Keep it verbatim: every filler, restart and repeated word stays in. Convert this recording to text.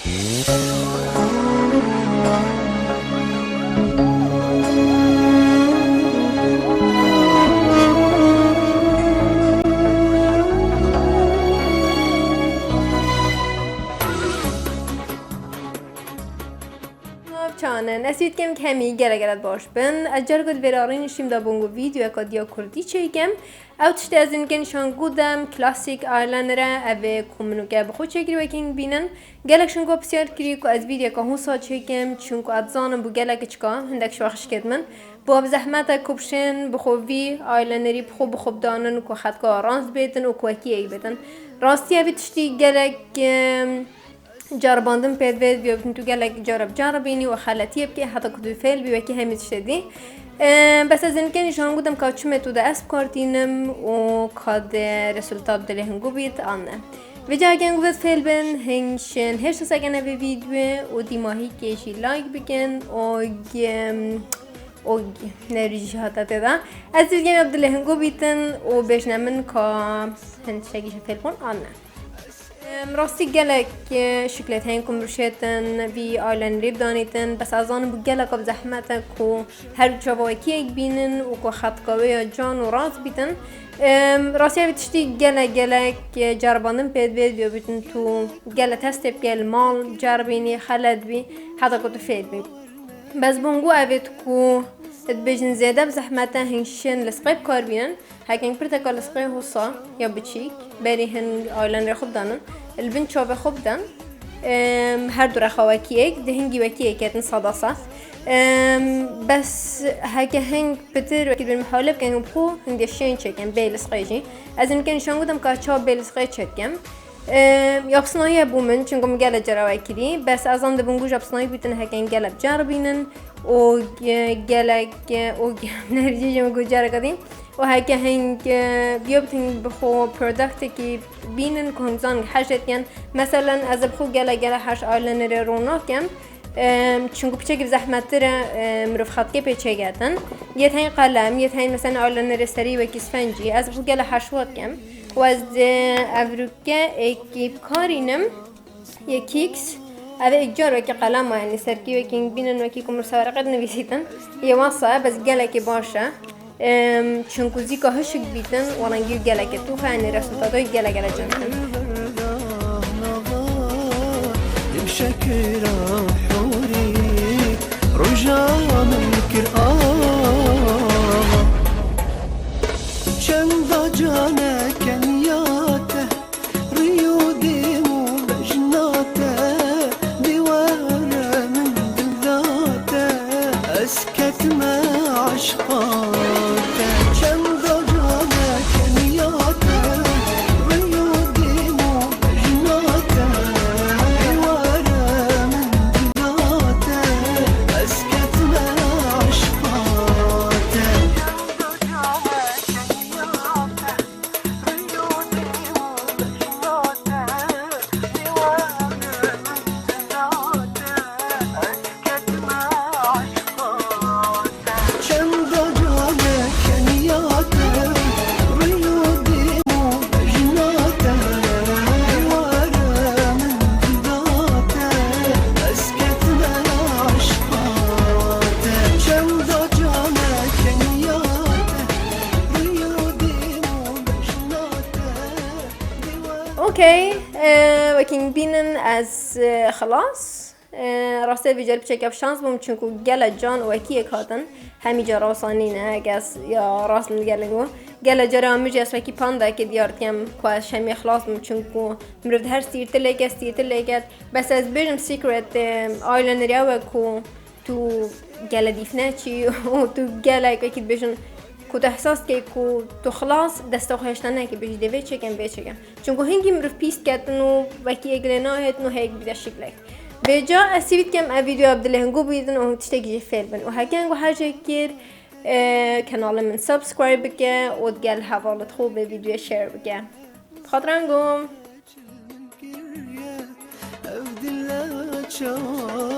Navçanin, ez hît dikim hemî gelek gelek baş bin. Ez careke di vêrarî niştîm de bûn ku vîdeoyeka diya kurdî çêkim. Ew tiştê ez ê nike nîşan ku dem klasîk eyeliner e, ev ê ku min û ke bi xwe çêkirî wekî hing bînin. Gelek şin ku pisyar kirî ku ez vîdeoyeka hûsa çêkim, çunku ez dizanim bû gelek çika, hindek şiwa xişkê min. Bû bi zehmet e ku bişên bi xwe vî eyelinerî bi xwe bi xwe bidanin ku xetka rast bêtin û ku wekî yek bêtin. Rastî evî tiştî gelek, em, ceribandin pê divê, divê tu gelek cara biceribînî û xeletiyê bikî, heta ku tu fêl bî wekî hemî tiştê dî. Em, bes ez ê nike nîşan ku dem ka çimê tu de ez bi kar tînim û ka de resultat dilê hingû bît an ne. Vêca heke hingû vêt fêl bin, hing şin hêşta sekene vê vîdeoyê û dîmahîkê jî like bikin û, em, û nerî jî hate tê de. Ez dî dikim ev dilê hingû bîtin û bêjne min ka hin tiştekî jî fêl bûn an ne. Em, rastî gelek, e, şiklêt heyên ku mirov şêtin vî eyelinerî bidanîtin, bes ez zanim bû geleka bi zehmet e ku her du çava wekî yek bînin û ku xetka wê ya can û rast bîtin. Em, rastî evî tiştî gelek gelek, e, ceribandin pê divê, divê bîtin tu gelek testê bike li mal, ceribînî, xelet bî, heta ku tu fêl bî. Bes bûn ku evê ku dibêjin zêde bi zehmet e, hing şin lisqê bi kar bînin. Heke hing pirteka lisqê hûsa ya biçîk, berî hin eyelinerê xwe bidanin, li bin çavê xwe bidin. Em, her du rexa wekî yek, di hingî wekî yek ketin sada sed. Em, bes heke hing pitir wekî dibên mihawele bikin, hing bi xwe hingê şên çêkin, bê lisqê jî. Ez ê nike nîşan ku dem ka çawa bê lisqê çêdikim. Em, ya pisnayiye bû min, çunku min gelek cara we kirî. Bes ez an dibûn ku ja pisnayî bîtin heke hing gelek biceribînin û ge-, gelek, û ge-, nerî jî min ku careke dî. Û heke hing, e, biyo bitin bi xwe produktekî bînin ku hûn zanin hej dikin. Meselen, ez bi xwe gelek, gelek hej eyelinerê rû nakim. Em, çunku piçekî bi zehmettir e, e, mirov xetkê pê çêketin. Yê heyên qelem, yê heyên mesela eyelinerê serî wekî sfencî. Ez bi xwe gelek hej wa dikim. Û ez, e, evroke êkî bi kar înim. Yê Kîks, ev ê car wekî qelema, yanî serkî wekî bînin wekî ku mirov ser wereqê dinivîsîtin. Yê wasa e, bes gelekî baş e. Em, çunku zîka hişk bîtin, û rengî gelekê tûx e, yanî resultato gelek gelek cem dikin. Şekira hûrî, roja min kir ava. Çenda caneke niya te, Rî û dîm û bejna te, dîwara min dilda te, ez ketime eşqa te. Çenda caneke niya te, rî û dîm û bejna te, dîwara min dilda te, ez ketime eşqa te. Okey, e, wekî bînin ez, e, xilas. E, rastê vê carî piçeke bi şans bûm, çunku gele can û wekî yek hatin. Hemî cara wisa nîne, heke ez ya rast min digelek bû. Gele cara min jî ez wekî pandayekê diyar dikim ku ez hemî xilas bûm, çunku mirov di her stîrtilê ke, stîrtilê ke. Bes ez bêjim secret, e, eyelinerê ew e ku tu gele dîf neçî û tu gelek wekî dibêjin ku tu ehsas dikey ku tu xilas, desta xwe hêşta nekî, bêjî dê vê çêkim, vê çêkim. Çunku hingî mirov pîs diketin û wekî yek lê nahêtin û hêk bîte şiklek. Vêca ez hîvî dikim ev vîdeoya bi dilê hingû bîtin û tiştekî jî fêl bin. Û heke hingû hejê kir, e, kanalê min subscribe bike û digel hevalêt xwe vê vîdeoyê share bike. Bi xatirê hingû. Ev dile çawa